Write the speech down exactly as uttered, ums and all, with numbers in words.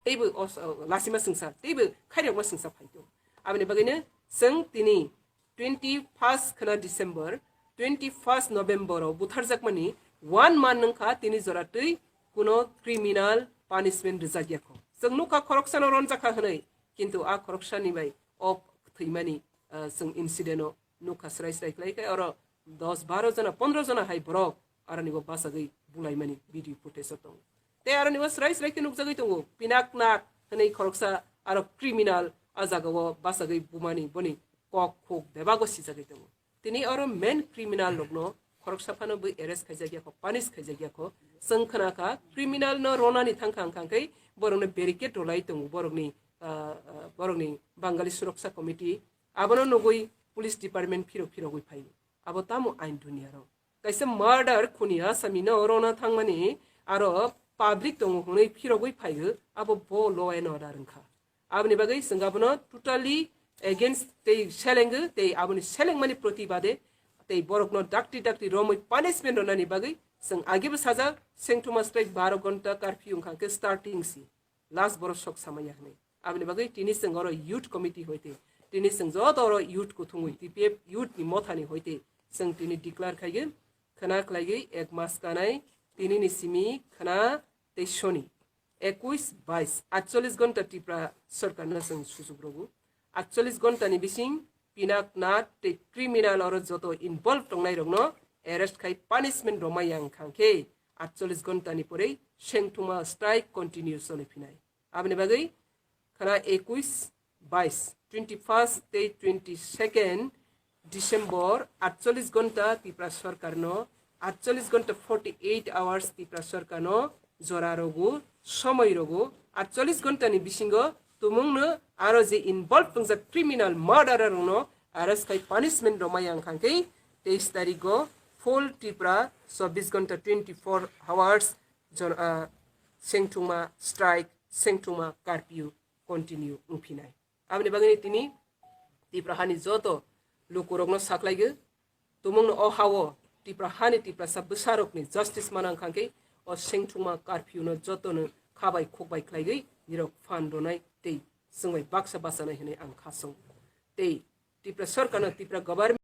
teibo os-, o, lasima sengsa, teibo khairokma sengsa phaito. Aboni bagwino chwng tini twenty first khna December, twenty first November o butharjakmani one month wngkha tini jora twi kuno criminal punishment rijak yakho. Chwng nukha khoroksano ronjakha hwnwi, kintu a khoroksani bai o thwimani, ah, chwng incident o nukha srai srai khlai khe oro dos baro jona, pondro jona hai borok aroni bo bachagwi bulaimani video footage o tongo. Tei aroni bo srai srai khe nukjagwi tongo, Pinaknath hwnwi khoroksa aro criminal a jaga o bachagwi bumani boni kok khuk bebago sijagwi tongo. Tini oro main criminal rokno khoroksa phano bo arrest khaijak yakho, punish khaijak yakho. Chwng khna kha criminal no ronani thangkha wngkha khe borokno barricade rwlai tongo borokni, ah, ah, borokni Bangali Suraksa Committee. Abono nugwi police department phirok phirogwi phaio. Abo tamo ain duniya rok? Kaisa murder khuni asami no rona thangmani aro public tongo hwnwi phirogwi phaio, abo bo law and order wngkha. Aboni bagwi chwng abono totally against tei selengwi tei aboni selengmani protibade tei borokno dakti dakti romwi punishment rwnani bagwi chwng agebo sajak, sengthoma strike baro gonta curfew wngkha khe starting si. Last borok sok samaya hwnwi. Aboni bagwi tini chwng oro youth committee hoite, tini chwng joto oro youth kuthumwi T P F youth ni mothani hoite chwng tini declare khaigwi khna khlaigwi ek mas kanai tini ni simi khna tei soni ekuis bais atchollis gonta Tripura sorkar no chwng sujuk rogo. Atchollis gonta ni bising Pinaknath tei criminal oro joto involve tongnai rokno arrest khai punishment romai yang khang khe atchollis gonta ni porei sengthuma strike continue choli phinai. Aboni bagwi khna ekuis bais, twenty first tei twenty second December atchollis gonta Tripura sorkar no, atchollis gonta forty eight hours Tripura sorkar no jora rogo, somoi rogo, atchollis gonta ni bisingo tumung no aro je involve tongjak criminal murderer rok no arrest khai punishment romai yang khang khe teis tarik o full Tripura chobbish gonta twenty four hours jon-, ah, sengthungma strike, sengthungma curfew continue wngphinai. Aboni bagwi tini Tripura hani joto lukurokno saklaigo, tumungno o hao Tripura hani Tiprasa bwsarokni justice manang khangkhe o sengthungma curfew no jotono khabai khukbai khlaigwi nirok phan rwnai tei chwngbai baksa bachanai hwnwi ang khasong. Tei Tripura sorkarno, Tripura government